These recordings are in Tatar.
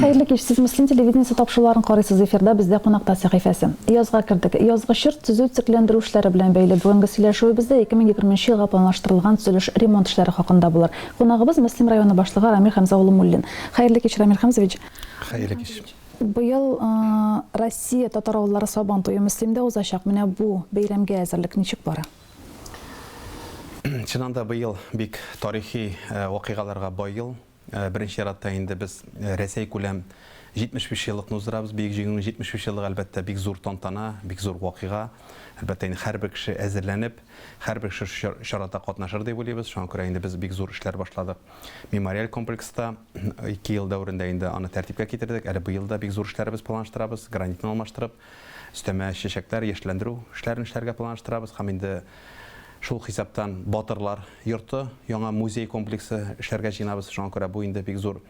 Хәерле кич, сез Мөслим телевидениесе тапшыруларын карыйсыз, эфирда бездә кунакта сәхифәсе. Язга кердек. Язгы чор төзү төзекләндерү эшләре белән бәйле бүгенге сөйләшүебездә 2020 нче елга планлаштырылган төзелеш ремонт эшләре хакында булыр. Кунагыбыз Мөслим районы башлыгы Рамил Хәмзә улы Муллин. Хәерле кич, Рамил Хәмзович. Хәерле кич. Быел Россия татар авыллары Сабан туе Мөслимдә узачак. Менә бу бәйрәмгә әзерлек ничек бара? Чыннан да быел бик тарихи вакыйгаларга бай ел. Беренче чиратта инде без Рәсәй күләм 75 еллыкны уздырабыз. Бөек Җиңүнең 75 еллыгы, әлбәттә, бик зур тантана, бик зур вакыйга. Әлбәттә, инде һәрбер кеше әзерләнеп, һәрбер кеше шушы чарада катнашыр дип уйлыйбыз. Шуңа күрә инде без бик зур эшләр башладык. Мемориаль комплекста ике ел дәверендә инде аны тәртипкә китердек. Әле быел да бик зур эшләребез планлаштырабыз, гранитны алмаштырып, өстәмә чәчәкләр, яшелләндерү эшләрен эшләргә планлаштырабыз һәм инде шул хисаптан Батырлар йорты, яңа музей комплексы эшләргә җыенабыз. Шуңа күрә бу инде бик зур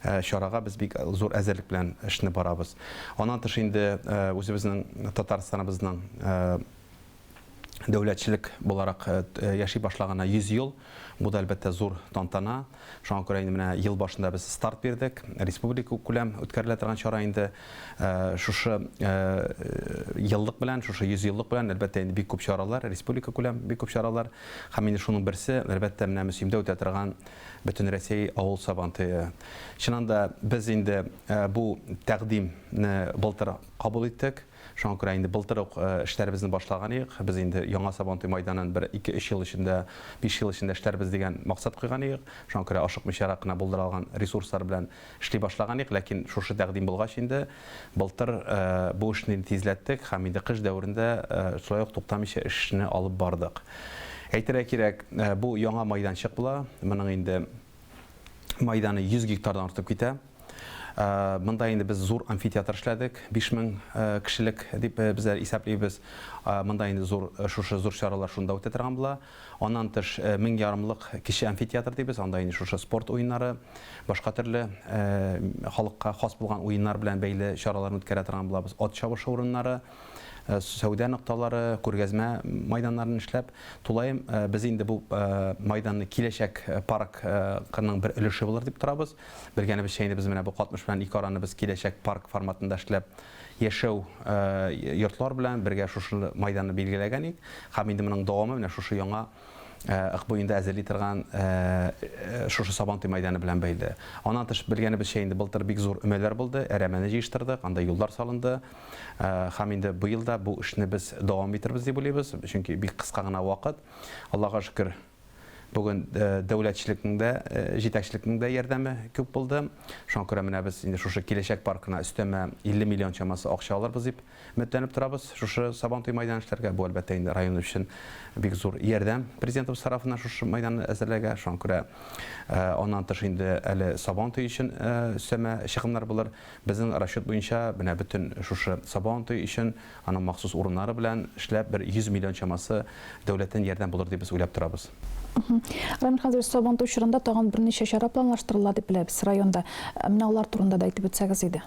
чарага без бик зур әзерлек белән эшне барабыз. Аннан тыш инде үзебезнең Татарстаныбызның дәүләтчелек буларак яши башлаганына 100 ел. Бу да, әлбәттә, зур тантана. Шуңа күрә инде менә ел башында без старт бирдек. Республика күләм үткәрелә торган чара инде. Шушы еллык белән, шушы 100 еллык белән, әлбәттә, инде бик күп чаралар, республика күләм бик күп чаралар. Һәм инде шуның берсе, әлбәттә, менә Мөслимдә үтә торган Бөтенрәсәй авыл Сабантуе. Чыннан да, без инде бу тәкъдимне былтыр кабул иттек. Шуңа күрә инде былтыр ук эшләребезне башлаган идек. Без инде яңа Сабантуй майданын бер ике-өч ел эчендә, биш ел эчендә эшләрбез дигән максат куйган идек. Шуңа күрә ашыкмыйчарак кына булдыра алган ресурслар белән эшли башлаган идек. Ләкин шушы тәкъдим булгач инде, былтыр бу эшне инде тизләттек һәм инде кыш дәверендә шулай ук туктамыйча эшне алып бардык. Әйтергә кирәк, бу яңа майданчык була. Моның инде майданы 100 гектардан артып китә. Монда инде без зур амфитеатр эшләдек, 5000 кешелек дип без әле исәплибез. Монда инде зур шушы зур чаралар шунда үтә торган була. Аннан тыш 1000 ярымлык кече амфитеатр дибез, анда инде шушы спорт уеннары, башка төрле халыкка хас булган уеннар белән бәйле чараларны үткәрә торган булабыз. Ат чабышы урыннары, сәүдә нокталары, күргәзмә майданнарын эшләп, тулаем без инде бу майданны киләчәк паркның бер өлеше булыр дип торабыз. Белгәнебезчә, инде без менә бу Катмыш белән ике араны без киләчәк парк форматында эшләп, яшәү йортлар белән бергә шушы майданны билгеләгән идек. Һәм инде моның дәвамы менә шушы яңа Ык буенда әзерли торган шушы Сабантуй майданы белән бәйле. Аннан тыш, белгәнебезчә, инде былтыр бик зур өмәләр булды, әрәмәне җыештырдык, анда юллар салынды. Һәм инде быел да бу эшне без дәвам итербез дип уйлыйбыз, чөнки бик кыска гына вакыт. Аллага шөкер, бүген дәүләтчелекнең дә, җитәкчелекнең дә ярдәме күп булды. Шуңа күрә менә без инде шушы Киләчәк паркына өстәмә 50 миллион чамасы акча алырбыз дип өметләнеп торабыз. Шушы Сабантуй майданын эшләргә. Бу, әлбәттә, инде район өчен бик зур ярдәм Президентыбыз тарафыннан шушы майданны әзерләргә. Шуңа күрә аннан тыш инде әле Сабантуй өчен өстәмә чыгымнар булыр. Безнең расчет буенча, менә бөтен шушы Сабантуй өчен, аның махсус урыннары белән эшләп, бер 100 миллион чамасы дәүләттән ярдәм булыр дип без уйлап торабыз. Рамил Хәмзович, Сабантуй чорында тагын берничә чара планлаштырыла дип беләбез районда. Менә алар турында да әйтеп үтсәгез иде.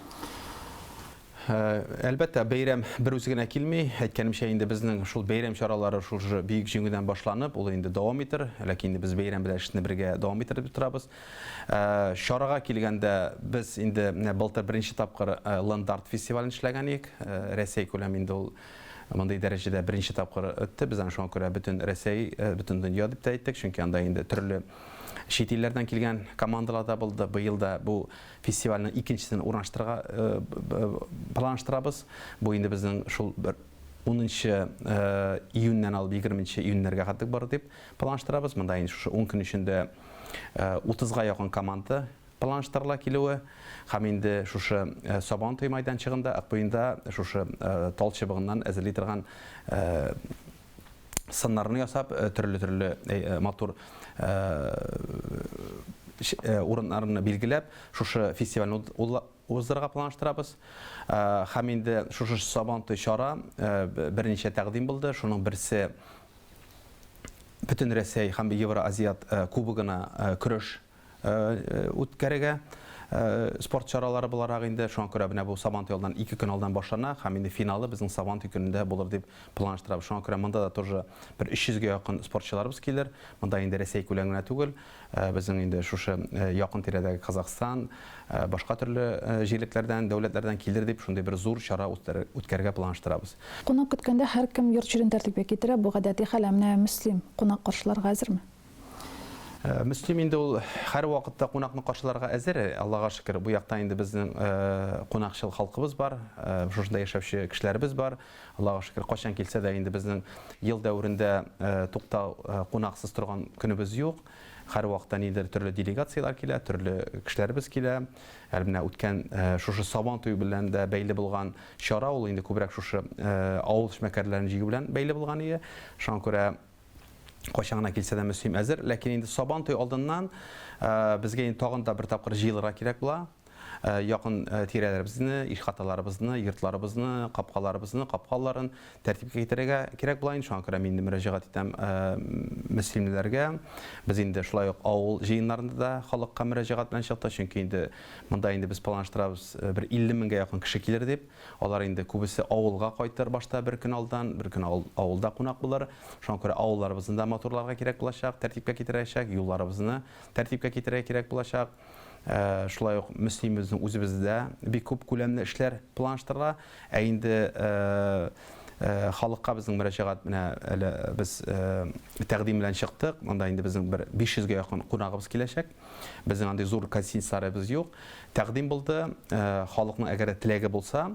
Әлбәттә, бәйрәм бер үзе генә килми. Әйткәнемчә, инде безнең шул бәйрәм чаралары шушы Бөек Җиңүдән башланып, ул инде дәвам итер. Ләкин инде без бәйрәм белән эшне бергә дәвам итер дип торабыз. Чарага килгәндә, без инде менә былтыр беренче тапкыр Ленд-арт фестивален эшләгән идек. Рәсәй күләм инде ул мондый дәрәҗәдә беренче тапкыр үтте. Без аны шуңа күрә бөтен Рәсәй, бөтен дөнья дип тә әйттек, чөнки анда инде төрле чит илләрдән килгән командалар да булды. Быел да бу фестивальнең икенчесен урнаштырырга планлаштырабыз. Бу инде безнең шул бер унынчы июньнән алып егерменче июньнәргә хәтлек барыр дип планлаштырабыз. Монда инде шушы ун көн эчендә 30-га якын команда планлаштырыла килүе һәм инде шушы Сабантуй майданчыгында, Акбуенда шушы тал чыбыгыннан әзерли торган сыннарны ясап, төрле-төрле матур урыннарны билгеләп, шушы фестивальне уздырырга планлаштырабыз. Һәм инде шушы Сабантуй чара берничә тәкъдим булды. Шуның берсе Бөтен Рәсәй һәм Евроазиат кубогына көрәш үткәрергә. Спорт чаралары буларак инде, шуңа күрә менә бу Сабантуй алдан 2 көн алдан башлана һәм инде финалы безнең Сабантуй көнендә булыр дип планлаштырабыз. Шуңа күрә монда да тоже бер 300 гә якын спортчыларыбыз килер. Монда инде Рәсәй күләм генә түгел, безнең инде шушы якын тирәдәге Казахстан, башка төрле җирлекләрдән, дәүләтләрдән килер дип шундый бер зур чара үткәрергә планлаштырабыз. Кунак көткәндә һәркем йорт-җирен тәртипкә китерә, бу гадәти хәл. Ә менә Мөслим кунак каршыларга әзерме? Мөслим инде ул һәрвакытта кунакны каршыларга әзер, Аллага шөкер, бу якта инде безнең кунакчыл халкыбыз бар, шушында яшәүче кешеләребез бар. Аллага шөкер, кайчан килсә дә инде безнең ел дәверендә туктау кунаксыз торган көнебез юк. Һәрвакытта ниндидер төрле делегацияләр килә, төрле кешеләребез килә. Әле менә үткән шушы Сабан туе белән дә бәйле булган чара ул инде күбрәк шушы авыл эшмәкәрләрен җыю белән бәйле булган иде. Шуңа күрә кайчан гына килсә дә Мөслим әзер. Ләкин инде Сабан туе алдыннан безгә инде тагын да бер тапкыр җыелырга кирәк була. Якын тирәләребезне, ихаталарыбызны, йортларыбызны, капкаларыбызны, капка алларын тәртипкә китерергә кирәк була инде. Шуңа күрә мин инде мөрәҗәгать итәм мөслимлеләргә. Без инде шулай ук авыл җыеннарында да халыкка мөрәҗәгать белән чыктык. Чөнки инде монда инде без планлаштырабыз бер 50 меңгә якын кеше килер дип. Алар инде күбесе авылга кайтыр башта бер көн алдан, бер көн авылда кунак булыр. Шуңа күрә авылларыбызны да матурларга кирәк булачак, тәртипкә китерәчәк, юлларыбызны тәртипкә китерергә кирәк булачак. Шулай ук Мөслимебезнең үзебездә бик күп күләмле эшләр планлаштырыла. Ә инде халыкка безнең мөрәҗәгать менә әле без тәкъдим белән чыктык. Монда инде безнең бер 500 гә якын кунагыбыз киләчәк. Безнең андый зур гостиницаларыбыз юк. Тәкъдим булды, халыкның әгәр дә теләге булса,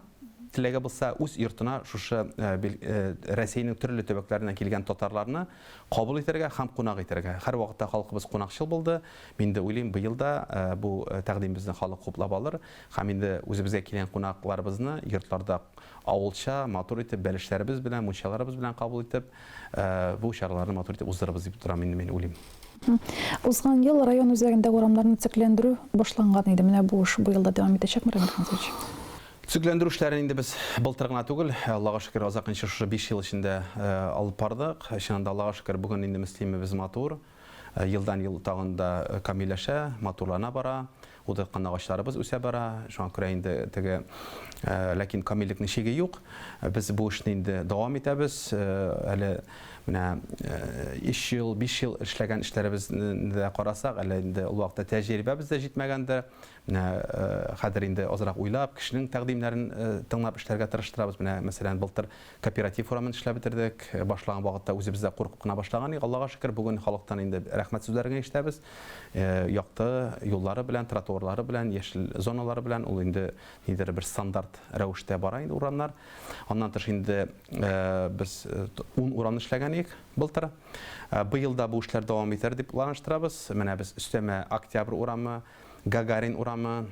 теләге булса, үз йортына шушы Рәсәйнең төрле төбәкләреннән килгән татарларны кабул итәргә һәм кунак итәргә. Һәрвакытта халкыбыз кунакчыл булды. Мин дә уйлыйм, быел да бу тәкъдимебезне халык хуплап алыр һәм инде үзебезгә килгән кунакларыбызны йортларда авылча, матур итеп, бәлешләребез белән, мунчаларыбыз белән кабул итеп, бу чараларны матур итеп уздырырбыз дип торам инде мин уйлыйм. Узган ел район үзәгендә урамнарны төзекләндерү башланган иде. Менә бу эш быел да дәвам итәчәкме, Рамил Ханзович? Төзекләндерү эшләрен инде без былтыр гына түгел, Аллага шөкер, озакынчы шушы 5 ел эчендә алып бардык. Чыннан да, Аллага шөкер, бүген инде Мөслимебез матур. Елдан-ел тагын да камилләшә, матурлана бара. Утырткан агачларыбыз үсә бара. Шуңа күрә инде теге, ләкин камиллекнең чиге юк. Без бу эшне инде дәвам итәбез. Әле менә 3 ел, 5 ел эшләгән эшләребезне дә карасак, әле инде ул вакытта тәҗрибәбез дә җитмәгәндер. Менә хәзер инде азрак уйлап, кешенең тәкъдимнәрен тыңлап эшләргә тырыштырабыз. Менә, мәсәлән, былтыр Кооператив урамын эшләп бетердек. Башлаган вакытта үзебез дә куркып кына башлаган идек. Аллага шөкер, бүген халыктан инде рәхмәт сүзләре генә ишетәбез. Якты юллары белән, тротуарлары белән, яшел зоналары белән ул инде нидер бер стандарт рәвештә бара инде урамнар. Аннан тыш инде без 10 урамны эшләгән идек былтыр. Быел да бу эшләр дәвам итәр дип планлаштырабыз. Менә без өстәмә Октябрь урамы, Гагарин урамы,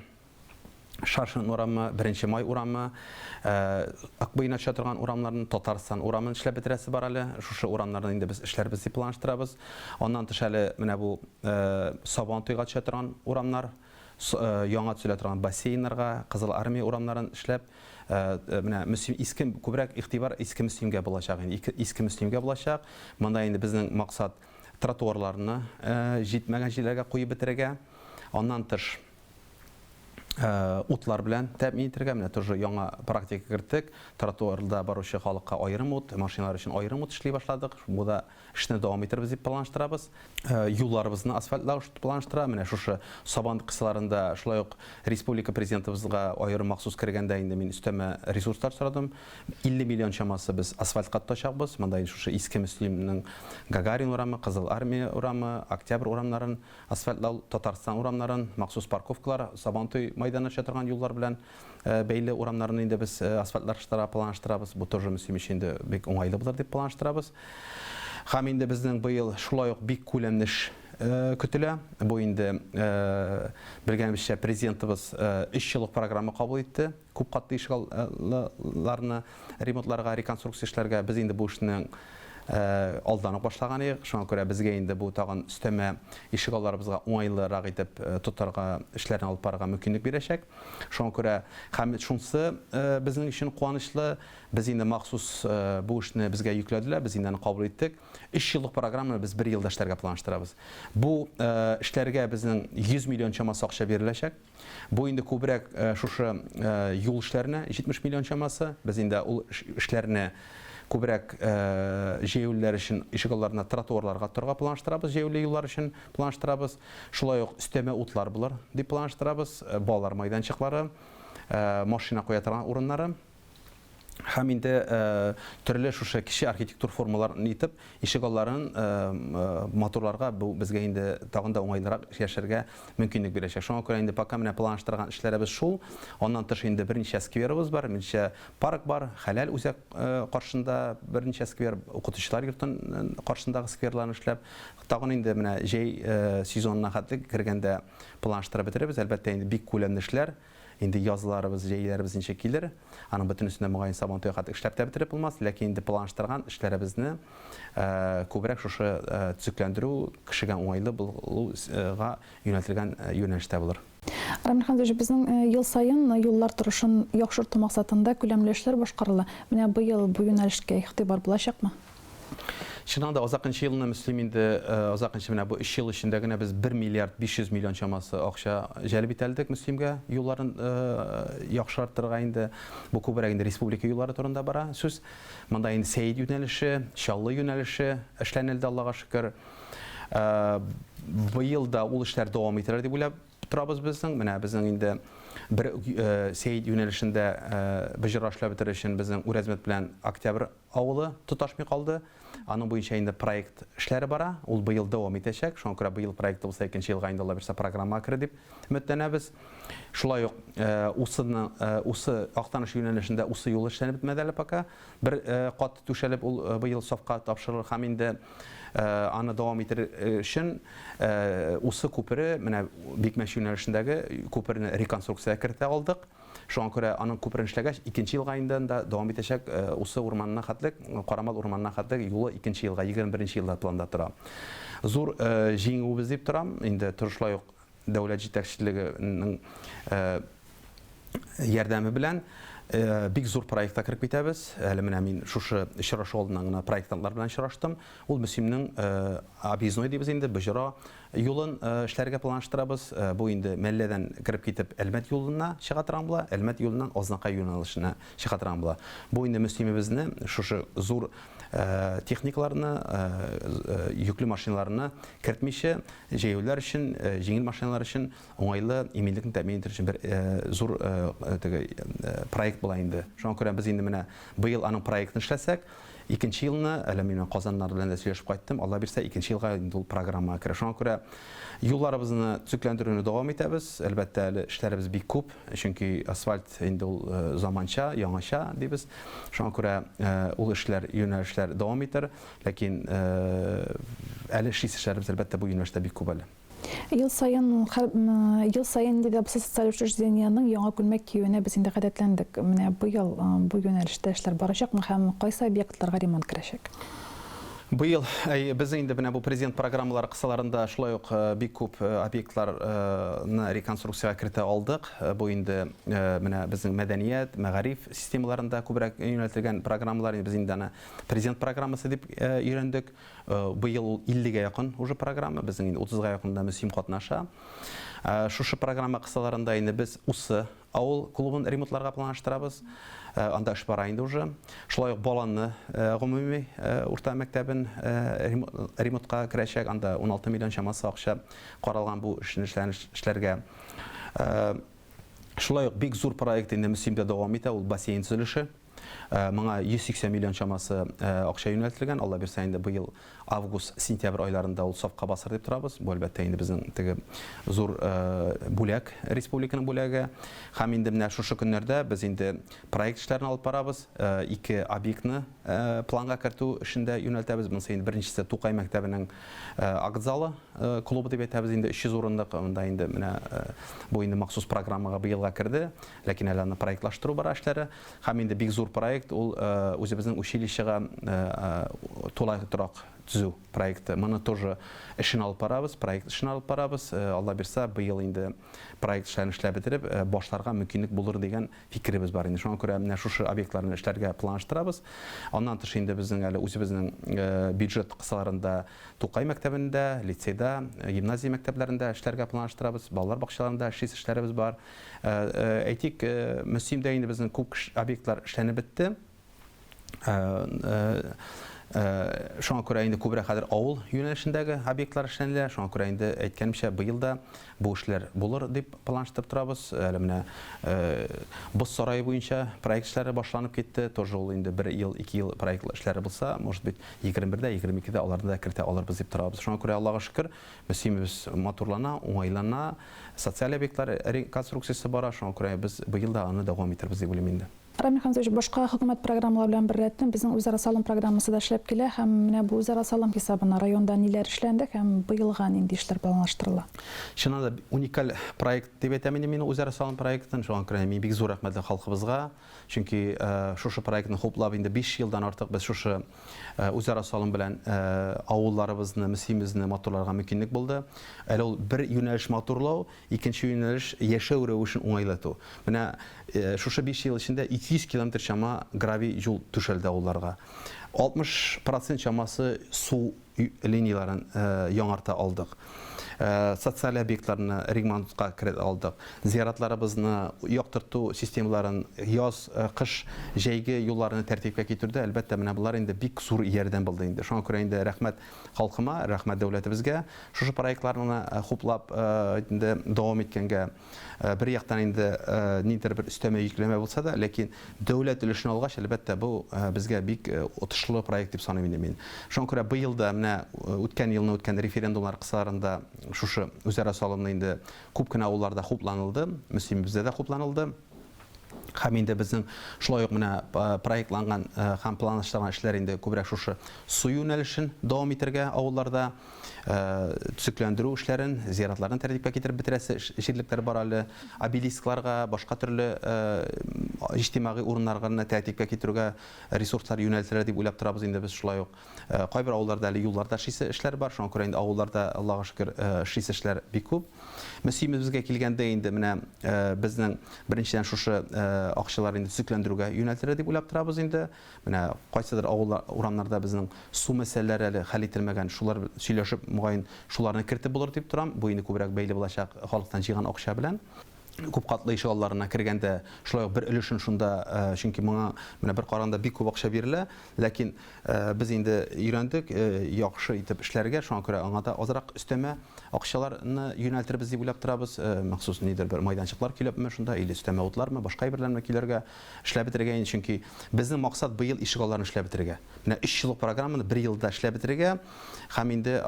Шашин урамы, Беренче Май урамы, Акбуена төшә торган урамнарны, Татарстан урамын эшләп бетерәсе бар әле. Шушы урамнарны инде без эшләрбез дип планлаштырабыз. Аннан тыш әле менә бу Сабан туйга төшә торган урамнар, яңа төзелә торган бассейннарга, Кызыл Армия урамнарын эшләп, менә Мөслим иске күбрәк игътибар Иске Мөслимгә булачак инде. Иске Мөслимгә булачак. Монда инде безнең максат тротуарларны җитмәгән җирләргә куеп бетерергә. Аннан тыш утлар белән тәэмин итәргә. Менә тоже яңа практика керттек. Тротуарда баручы халыкка аерым ут, машиналар өчен аерым ут эшли башладык. Бу да эшне дәвам итербез дип планлаштырабыз. Юлларыбызны асфальтлау планлаштыра. Менә шушы Сабан кысаларында шулай ук республика президентыбызга аерым махсус кергәндә инде мин өстәмә ресурслар сорадым. 50 миллион чамасы без асфальтка тотачакбыз. Монда инде шушы Иске Мөслимнең Гагарин урамы, Кызыл Армия урамы, Октябрь урамнарын асфальтлау, Татарстан урамнарын, махсус парковкалар, Сабантуй майданы төшә торган юллар белән бәйле урамнарны инде без асфальтлаштыра планлаштырабыз. Бу тоже Мөслим өчен инде бик уңайлы булыр дип планлаштырабыз. Һәм инде безнең быел шулай ук бик күләмле эш көтелә. Бу инде, белгәнебезчә, президентыбыз өч еллык программа кабул итте. Күп катлы ишегалларны ремонтларга, реконструкция эшләргә. Без инде бу эшнең Алдан ук башлаган идек. Шуңа күрә безгә инде бу тагын өстәмә ишек алларыбызга уңайлырак итеп тотарга, эшләрне алып барырга мөмкинлек бирәчәк. Шуңа күрә һәм шунысы безнең өчен куанычлы, без инде махсус бу эшне безгә йөкләделәр, без инде аны кабул иттек. Өч еллык программаны без бер елда эшләргә планлаштырабыз. Бу эшләргә безнең 100 миллион чамасы акча биреләчәк. Бу инде күбрәк шушы юл эшләренә 70 миллион чамасы. Без инде ул эшләрне күбрәк җәяүлеләр өчен ишегалларына тротуарларга торырга планлаштырабыз, җәяүле юллар өчен планлаштырабыз. Шулай ук өстәмә утлар булыр дип планлаштырабыз, балалар майданчыклары, машина куя торган урыннары. Һәм инде төрле шушы кече архитектур формаларын итеп, ишек алларын матурларга бу безгә инде тагын да уңайлырак яшәргә мөмкинлек бирәчәк. Шуңа күрә инде пока менә планлаштырган эшләребез шул. Аннан тыш инде берничә скверыбыз бар, берничә парк бар, Хәләл үзәк каршында берничә сквер, укытучылар йортын каршындагы скверларны эшләп, тагын инде менә җәй сезонына хәтле кергәндә планлаштырып бетерербез. Әлбәттә инде бик күләмле эшләр. Инде язларыбыз, җәйләребез ничек килер, аның бөтенесен дә мөгаен Сабантуйга хәтле эшләп тә бетереп булмас, ләкин инде планлаштырган эшләребезне күбрәк шушы төзекләндерү, кешегә уңайлы булуга юнәлтелгән юнәлештә булыр. Рамил Хәмзович, безнең ел саен юллар торышын яхшырту максатында күләмле эшләр башкарыла. Менә быел бу юнәлешкә игътибар булачакмы? Чыннан да, азакынчы елны Мөслим инде, азакынчы менә бу өч ел эчендә генә без 1 миллиард 500 миллион чамасы акча җәлеп итә алдык Мөслимгә, юлларын яхшыртырга инде. Бу күбрәк инде республика юллары турында бара сүз. Монда инде Сәет юнәлеше, Чаллы юнәлеше эшләнелде, Аллага шөкер. Быел да ул эшләр дәвам итәләр дип уйлап торабыз безнең. Менә безнең инде бер Сәет юнәлешендә боҗра эшләп бетерер өчен безнең Үрәзмәт белән Октябрь авылы тоташмый калды. Аның буенча инде проект эшләре бара. Ул быел дәвам итәчәк. Шуңа күрә быел проекты булса, икенче елга инде Алла бирсә программага керер дип өметләнәбез. Шулай ук Усыны, Усы Актаныш юнәлешендә Усы юлы эшләнеп бетмәде әле пока. Бер кат түшәлеп ул быел сафка тапшырылыр һәм инде аны дәвам итер өчен Усы күпере, менә Бикмәч юнәлешендәге күперне реконструкциягә кертә алдык. Шуңа күрә аның күперен эшләгәч, икенче елга инде анда дәвам итәчәк, Усы урманына хәтлек, Карамал урманына хәтлек юлы икенче елга, 21 нче елда планда тора. Зур җиңүебез дип торам, инде шулай ук дәүләт җитәкчелегенең ярдәме белән бик зур проектка кереп китәбез. Әле менә мин шушы очрашу алдыннан гына проектантлар белән очраштым. Ул Мөслимнең объездной дибез инде, Боҗра Юлын эшләргә планлаштырабыз. Бу инде Мәлләдән кереп китеп Әлмәт юлына чыга торган була, Әлмәт юлыннан Азнакай юнәлешенә чыга торган була. Бу инде Мөслимебезне шушы зур техникаларны, йөкле машиналарны кертмичә, җәяүлеләр өчен, җиңел машиналар өчен уңайлы иминлекне тәэмин итәр өчен бер зур теге проект була инде. Шуңа күрә без инде менә быел аның проектын эшләсәк, Икенче елны, әле мин Казаннар белән дә сөйләшеп кайттым, Алла бирсә, икенче елга инде ул программага керә. Шуңа күрә юлларыбызны төзекләндерүне дәвам итәбез. Әлбәттә, әле эшләребез бик күп, чөнки асфальт инде ул заманча, яңача дибез. Шуңа күрә ул эшләр, юнәлешләр дәвам итәр. Ләкин әле эшлисе эшләребез, әлбәттә, бу юнәлештә бик күп әле. Ел саен, ел саен нинди дә булса социаль учреждениенең яңа күлмәк киюенә без инде гадәтләндек. Менә быел бу юнәлештә эшләр барачакмы һәм кайсы объектларга ремонт керәчәк? Быел безнең инде менә бу президент программалары кысаларында шулай ук бик күп объектларны реконструкциягә кертә алдык. Бу инде менә безнең мәдәният, мәгариф системаларында күбрәк юнәлтелгән программалар. Без инде аны президент программасы дип өйрәндек. Быел ул 50 гә якын уже программа, безнең инде 30 га якында Мөслим катнаша. Шушы программа кысаларында инде без Усы авыл клубын ремонтларга планлаштырабыз. Анда эш бара инде уже. Шулай ук Баланны гомуми урта мәктәбен ремонтка керәчәк. Анда 16 миллион чамасы акча каралган бу эшне эшләргә. Шулай ук бик зур проект инде Мөслимдә дәвам итә, ул бассейн төзелеше. Моңа 180 миллион чамасы акча юнәлтелгән. Алла бирсә, инде быел август, сентябрь айларында ул сафка басыр дип торабыз. Бу, әлбәттә, инде безнең теге зур бүләк, республиканың бүләге. Һәм инде менә шушы көннәрдә без инде проект эшләрен алып барабыз. Ике объектны планга кертү эшендә юнәлтәбез. Монысы инде беренчесе Тукай мәктәбенең акт залы, клубы дип әйтәбез инде, 300 урындык. Монда инде менә бу инде махсус программага быелга керде. Ләкин әле аны проектлаштыру бара эшләре. Һәм инде бик зур проект, ул үзебезнең училищега тулай торак төзү проекты. Моны тоже эшен алып барабыз, проект эшен алып барабыз. Алла бирса, быел инде проект эшләрен эшләп бетереп, башларга мөмкинлек булыр дигән фикеребез бар инде. Шуңа күрә менә шушы объектларны эшләргә планлаштырабыз. Аннан тыш инде безнең әле үзебезнең бюджет кысаларында Тукай мәктәбендә, лицейда, гимназия мәктәпләрендә эшләргә планлаштырабыз, балалар бакчаларында эшлисе эшләребез бар. Әйтик, Мөслимдә инде безнең күп объектлар эшләнеп бетте. Шуңа күрә инде күбрәк хәзер авыл юнәлешендәге объектлар эшләнелә. Шуңа күрә инде әйткәнемчә, быел да бу эшләр булыр дип планлаштырып торабыз. Әле менә Боз сарае буенча проект эшләре башланып китте. Тоже ул инде бер ел, ике ел проект эшләре булса, может быть, 21дә, 22дә аларны да кертә алырбыз дип торабыз. Шуңа күрә, Аллага шөкер, Мөслимебез матурлана, уңайлана, социаль объектлар реконструкциясе бара. Шуңа күрә без быел да аны дәвам итербез дип уйлыйм инде. Рамил Хәмзович, башка хөкүмәт программалары белән беррәттән безнең үзара салым программасы да эшләп килә һәм менә бу үзара салым хисабына районда ниләр эшләнде һәм быелга нинди эшләр планлаштырыла? Чыннан да уникаль проект дип әйтәм инде мин үзара салым проектын. Шуңа күрә мин бик зур рәхмәтле халкыбызга. Чөнки шушы проектны хуплап инде 5 елдан артык без шушы үзара салым белән авылларыбызны, Мөслимебезне матурларга мөмкинлек булды. Әле ул бер юнәлеш матурлау, Икенче юнәлеш, яшәү рәвешен уңайлату. Менә шушы биш ел эчендә 200 километр чама гравий юл түшәлде авылларга. 60 процент чамасы су линияләрен яңарта алдык. Социаль объектларны ремонтка керә алдык. Зиратларыбызны яктырту системаларын, яз, кыш, җәйге юлларны тәртипкә китерүдә, әлбәттә, менә болар инде бик зур ярдәм булды инде. Шуңа күрә инде рәхмәт халкыма, рәхмәт дәүләтебезгә. Шушы проектларны хуплап инде дәвам иткәнгә, бер яктан инде ниндидер бер өстәмә йөкләмә булса да, ләкин дәүләт өлешен алгач, әлбәттә, бу безгә бик отышлы проект дип саныйм инде мин. Шуңа күрә быел да менә үткән елны үткән референдумнар кысаларында шушы үзара салымны инде күп кенә авылларда хупланылды, Мөслимебездә дә хупланылды. Һәм инде безнең шулай ук менә проектланган һәм планлаштырган эшләр инде күбрәк шушы су юнәлешен дәвам итәргә авылларда, төзекләндерү эшләрен, зиратларны тәртипкә китереп бетерәсе җирлекләр бар әле, обелискларга, башка төрле иҗтимагый урыннарга тәртипкә китерүгә ресурслар юнәлтелер дип уйлап торабыз инде без шулай ук. Кайбер авылларда әле юлларда эшлисе эшләр бар, шуңа күрә инде авылларда, Аллага шөкер, эшлисе эшләр бик күп. Мөслимебезгә килгәндә инде менә безнең беренчедән шушы акчалар инде төзекләндерүгә юнәлтелер дип уйлап торабыз инде. Менә кайсыдыр авыллар, урамнарда безнең су мәсьәләләре әле хәл ителмәгән, шулар сөйләшеп, мөгаен, шуларны кертеп булыр дип торам. Бу инде күбрәк бәйле булачак халыктан җыйган акча белән. Күпкатлы ишегалларына кергәндә шулай ук бер өлешен шунда, чөнки моңа менә бер караганда бик күп акча бирелә, ләкин без инде өйрәндек яхшы итеп эшләргә, шуңа күрә аңа да азрак өстәмә акчаларны юнәлтербез дип уйлап торабыз. Махсус нидер бер майданчыклар көйләпме шунда, или өстәмә утлармы, башка әйберләрме көйләргә, эшләп бетерергә инде, чөнки безнең максат быел ишегалларын эшләп бетерергә. Менә өч еллык программаны бер елда эшләп бетерергә һәм инде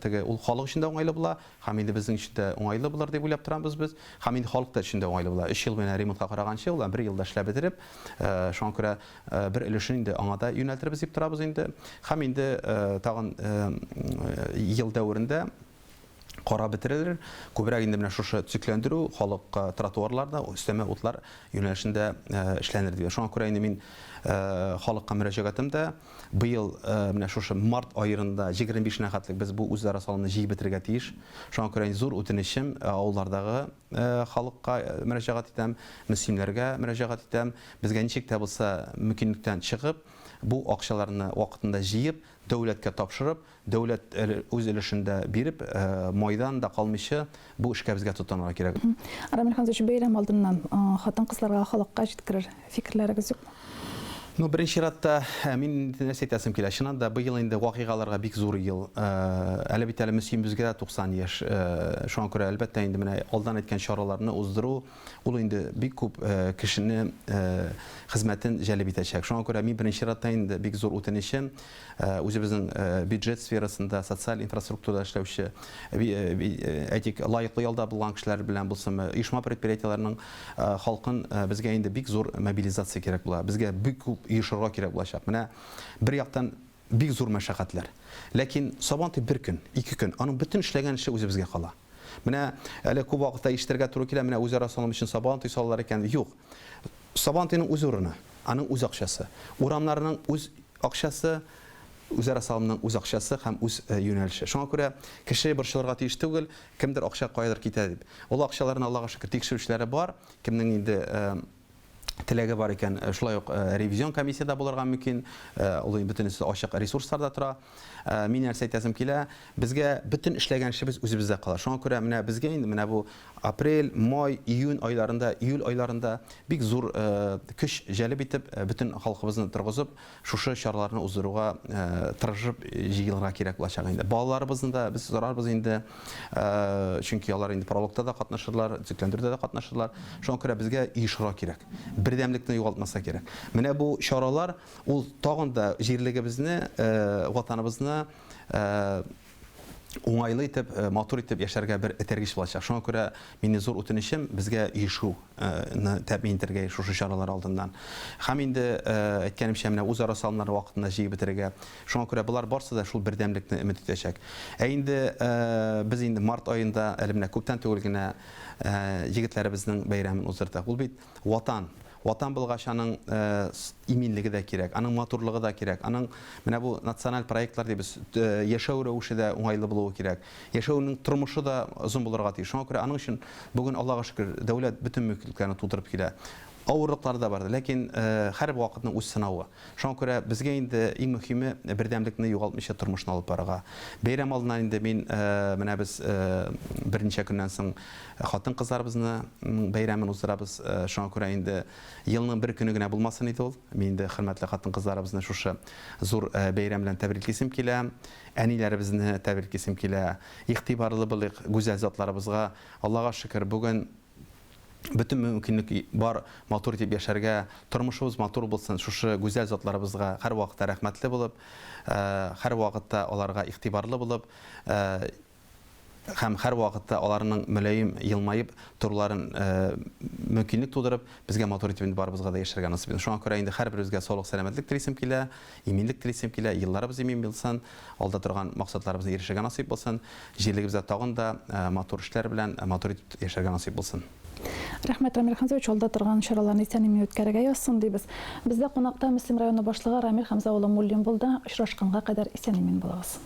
теге ул халык өчен дә уңайлы була, Һәм инде безнең өчен дә уңайлы булыр дип уйлап торабыз без. Һәм инде халык та өчен дә уңайлы була. Өч ел менә ремонтка караганчы, ул бер елда эшләп бетереп, шуңа күрә бер өлешен инде аңа да юнәлтербез дип торабыз инде. Һәм инде тагын ел дәверендә карап бетерелер. Күбрәк инде менә шушы төзекләндерү, халыкка тротуарлар да, өстәмә утлар юнәлешендә эшләнер дип. Шуңа күрә инде мин халыкка мөрәҗәгатем дә, Быел менә шушы март аерында 25 нә хәтлек без бу үзара салымны җыеп бетерергә тиеш. Шуңа күрә зур үтенечем авыллардагы халыкка мөрәҗәгать итәм, мөслимнәргә мөрәҗәгать итәм. Безгә ничек тә булса мөмкинлектән чыгып, бу акчаларны вакытында җыеп, дәүләткә тапшырып, Дәүләт үз өлешен дә биреп, майдан да калмыйча бу эшкә безгә тотынырга кирәк. Рамил Хәмзович, бәйрәм алдыннан хатын-кызларга, халыкка җиткерер фикерләрегез юкмы? Ну, беренче чиратта, мин инде нәрсә әйтәсем килә. Чыннан да, быел инде вакыйгаларга бик зур ел. Әле бит әле Мөслимебезгә дә 90 яшь. Шуңа күрә, әлбәттә, инде менә алдан әйткән чараларны уздыру, ул инде бик күп кешене хезмәтен җәлеп итәчәк. Шуңа күрә мин беренче чиратта инде бик зур үтенечем, Үзебезнең бюджет сферасында, социаль инфраструктурада эшләүче, әйтик, лаеклы ялда булган кешеләр белән булсынмы, оешма-предприятиеләрнең халкын безгә инде бик зур мобилизация кирәк була. Безгә бик күп оешырга кирәк булачак. Менә бер яктан бик зур мәшәкатьләр. Ләкин Сабантуй бер көн, ике көн, аның бөтен эшләгән эше үзебезгә кала. Менә әле күп вакытта ишетергә туры килә, менә үзара салым өчен Сабантуй салалар икән. Юк. Сабантуйның үз урыны. Аның үз акчасы. Урамнарның үз акчасы, үзара салымның үз акчасы һәм үз юнәлеше. Шуңа күрә кеше борчылырга тиеш түгел, кемдер акча каядыр китә дип. Ул акчаларны, Аллага шөкер, тикшерүчеләре бар, кемнең инде теләге бар икән, шулай ук ревизион комиссия дә булырга мөмкин, ул инде бөтенесе ачык ресурсларда тора. Мин нәрсә әйтәсем килә, безгә бөтен эшләгән эшебез үзебездә кала. Шуңа күрә менә безгә инде менә бу апрель, май, июнь айларында, июль айларында бик зур көч җәлеп итеп, бөтен халкыбызны торгызып, шушы чараларны уздыруга тырышып җыелырга кирәк булачак инде. Балаларыбызны да без сорарбыз инде, чөнки алар инде прологта да катнашырлар, төзекләндерүдә дә катнашырлар. Шуңа күрә безгә оешырга кирәк. Бердәмлекне югалтмаска кирәк. Менә бу чаралар ул тагын да җирлегебезне, Ватаныбызны уңайлы итеп, матур итеп яшәргә бер этәргеч булачак. Шуңа күрә минем зур үтенечем, безгә оешуны тәэмин итәргә шушы чаралар алдыннан. Һәм инде, әйткәнемчә, менә үзара салымнарны вакытында җыеп бетерергә. Шуңа күрә болар барсы да шул бердәмлекне өмет итәчәк. Ә инде без инде март аенда, әле менә күптән түгел генә егетләребезнең бәйрәмен уздырдык. Ул бит Ватан. Ватан булгач, аның иминлеге дә кирәк, аның матурлыгы да кирәк, аның менә бу националь проектлар дибез, яшәү рәвеше дә уңайлы булуы кирәк. Яшәүнең тормышы да озын булырга тиеш. Шуңа күрә аның өчен бүген, Аллага шөкер, дәүләт бөтен мөмкинлекләрне тудырып килә. Авырлыклары да бар, ләкин һәр вакытның үз сынавы. Шуңа күрә безгә инде иң мөһиме бердәмлекне югалтмыйча тормышны алып барырга. Бәйрәм алдыннан инде мин менә без берничә көннән соң Хатын-кызларыбызны бәйрәмен уздырабыз. Шуңа күрә инде елның бер көне генә булмасын иде ул. Мин инде хөрмәтле хатын-кызларыбызны шушы зур бәйрәм белән тәбриклисем килә. Әниләребезне тәбриклисем килә. Игътибарлы булыйк гүзәл затларыбызга. Аллага шөкер, бүген бөтен мөмкинлек бар матур итеп яшәргә, тормышыбыз матур булсын. Шушы гүзәл затларыбызга һәрвакытта рәхмәтле булып, һәрвакытта аларга игътибарлы булып, һәм һәрвакытта аларның мөлаем елмаеп торуларын мөмкинлек тудырып, безгә матур итеп инде барыбызга да яшәргә насыйп итсен. Шуңа күрә инде һәрберебезгә саулык-сәламәтлек телисем килә, иминлек телисем килә, елларыбыз имин булсын, алда торган максатларыбызны ирешергә насыйп булсын, җирлегебездә тагын да матур эшләр белән матур итеп яшәргә насыйп булсын. Рәхмәт, Рамил Хәмзәович, алда торган чараларны исән-имин үткәрергә язсын, дибез. Бездә кунакта Мөслим районы башлыгы Рамил Хәмзә улы Муллин булды. Очрашканга кадәр исән-имин булыгыз.